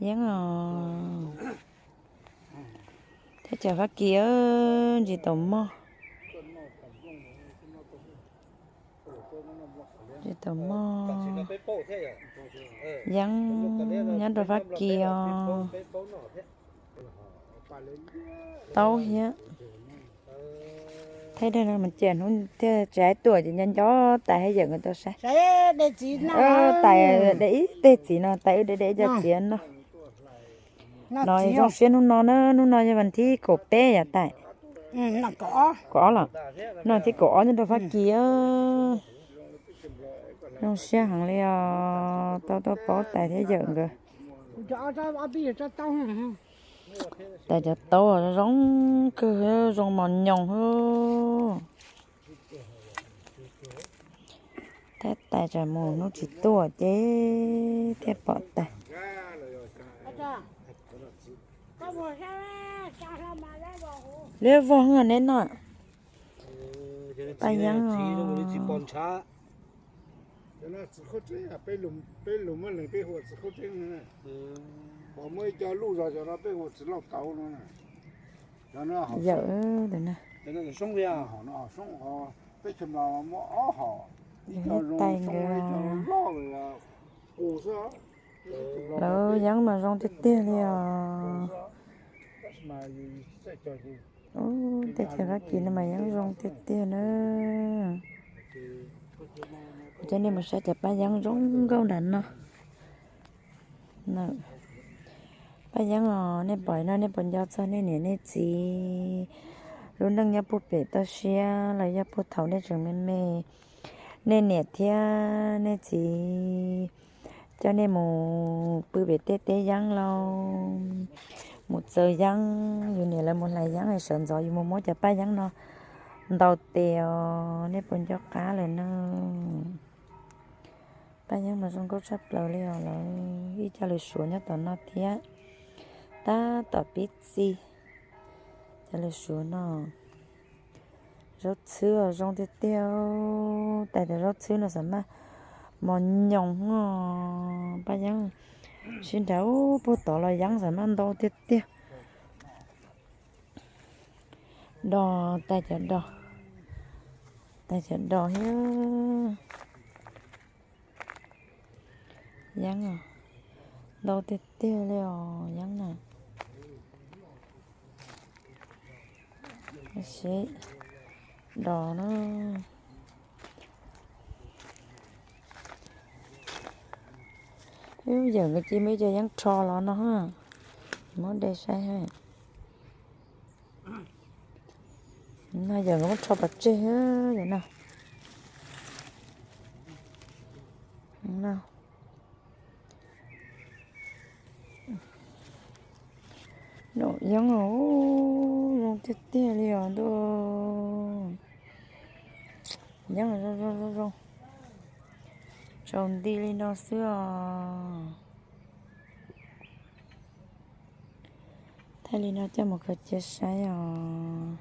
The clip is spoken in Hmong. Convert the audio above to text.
Yeeb os. Teb chaws Fab Kis, ntsis taus mog. Ntsis taus mog. Yeeb nyob rau Fab Kis os. Taub thiab. Thaij daim no mas cia hnub thiaj tsis hais tuaj ces nco nco tais haj yawm nkawd tau saib. Tais de ib teg txiv no, tais wb de de ib co txiv no. No zoo siab hnub no na, hnub no yog vas thib kaum peb yom tais? Kaum ob los? No thib kaum ob nyob rau Fab Kis. Zoo siab heev li os, tau tuaj paub tais thiab yawm nkawd. Tais cov taub zoo kawg, zoo mos nyoos xwb. Thiab tais tsam mus hnub tsis tuaj ces thiaj pom tais. Liab vog neb no. Paj Yeeb os. Yawm, tais nkawd. Lawv yeeb mas zoo tiag tiag li os. Ub, teb chaws Fab Kis no mas yeeb zoo tiag tiag na. Kuv coj nej mus saib cov paj yeeb zoo nkauj nram no. Paj yeeb os, nej pom no nej puas nco txog nej niam nej txiv lub neej nyob puag pem toj siab los yog puag thaum nej tseem me me, nej niam thiab nej txiv coj nej mus pw pem tej teb yeeb lauj, mus txaws yeeb, yus niam lawv mus hlais yeeb es sawv ntxov yus mus muab cov paj yeeb no ntaus tes os, nej puas nco qab lawm na? Paj yeeb mas zoo nkauj tshaj plaws li os, lawv ib co lwm suav nyob tom no thiab, tab tom pib txi. Cov lwm suav no, zaub txhwb zoo tiag tiag, tais cov zaub txhwb no xam maj mos nyoos os, paj yeeb sib nrag puag tod los yeeb xam maj ntau tiag tiag. Dos, tais cov dos, tais cov dos thiab. Yeeb os, ntau tiag tiag li os yeeb na. Seb, dos na. Yawm nkawd cia muaj ib co yeeb rho los no, muab de saib. No yawm nkawd muab rho pov tseg no. Yeeb os, zoo tiag tiag li os ntuj. Yeeb zoo zoo zoo zoo, tsaus nti li no xwb os. Thaij li no coj mus khaws cia saib os.